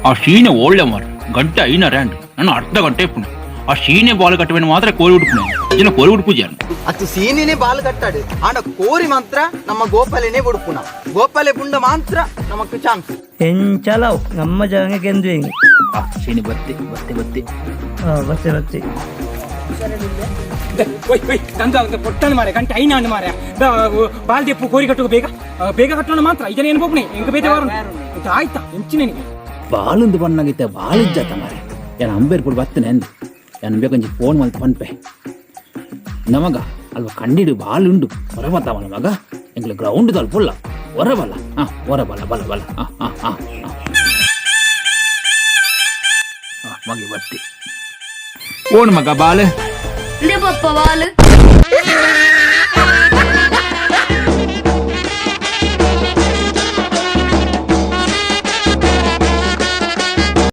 ಆ ಶೀನೆ ಓಳ್ಳೆ ಮಾರ ಗಂಟೆ ಐನ ರ್ಯಾಂಡ್ ನಾನು ಅರ್ಧ ಗಂಟೆ ಇಪ್ಪುಣೆ. ಆ ಶೀನೆ ಬಾಲ್ ಕಟ್ಟುವೆ ಮಾತ್ರ ಕೋರಿ ಉಡುಪುಣೆ ಇನ್ನ ಕೋರಿ ಉಡುಪುಜಿ. ಅತ್ತು ಸೀನಿನೇ ಬಾಲ್ ಕಟ್ಟಾಡು, ಆಂಡ ಕೋರಿ ಮಾತ್ರ ನಮ್ಮ ಗೋಪಾಲನೇ ಬುಡುಪುನ. ಗೋಪಾಲೆ ಪುಂಡ ಮಾತ್ರ ನಮಕ್ ಚಾನ್ಸ್. ಎಂಚಲವು ನಮ್ಮ ಜಾಗ ಗೆಂದು ಹೆಂಗೆ? ಆ ಶೀನೆ ಬತ್ತಿ ಬತ್ತಿ ಬತ್ತಿ. ಬತ್ತೆ ಬತ್ತೆ. ಒಯ್ ಒಯ್, ತಂದ ಪೊಟ್ಟಣ ಮಾರೆ, ಗಂಟೆ ಐನಾಂಡ್ ಮಾರೆ. ಬಾಲ್ದೆಪ್ಪು ಕೋರಿ ಕಟ್ಟುವ ಬೇಗ ಬೇಗ ಕಟ್ಟೋಣ ಮಾತ್ರ. ಇದನ್ನ ಏನು ಬೋಪಣೆ ಎಂಕ ಬೇತೆ ವಾರ ಆಯ್ತಾ ಎಂಚಿನ ನಿನಗೆ? ಬಾಲೊಂದು ಬಣ್ಣಾಗಿತ್ತೆ, ಬಾಲ್ ಇಜ್ಜಾತ ಮಾರೆ. ಏನ್ ಅಂಬೇರ್ ಪುಡ್ ಬತ್ತನೆ ಅಂದು ಏನ್ ಬೇಕಂಜಿ ಫೋನ್ ಮಲ್ತ ಪನ್ಪೆ ನಮಗ ಅಲ್ವ ಕಂಡಿಡು ಬಾಲ್ ಉಂಡು ಹೊರ ಬತ್ತಾವ ನಮಗ. ಎಂಗ್ಲ ಗ್ರೌಂಡ್ ತಲ್ಪುಲ್ಲ, ಹೊರ ಬಲ್ಲ. ಹಾ, ಹೊರ ಬಲ್ಲ ಬಲ್ಲ ಬಲ್ಲ. ಹಾ ಹಾ ಹಾ ಹಾ, ಮಗಿ ಬತ್ತಿ. ಓಣ್ ಮಗ ಬಾಲ್. Papa ball.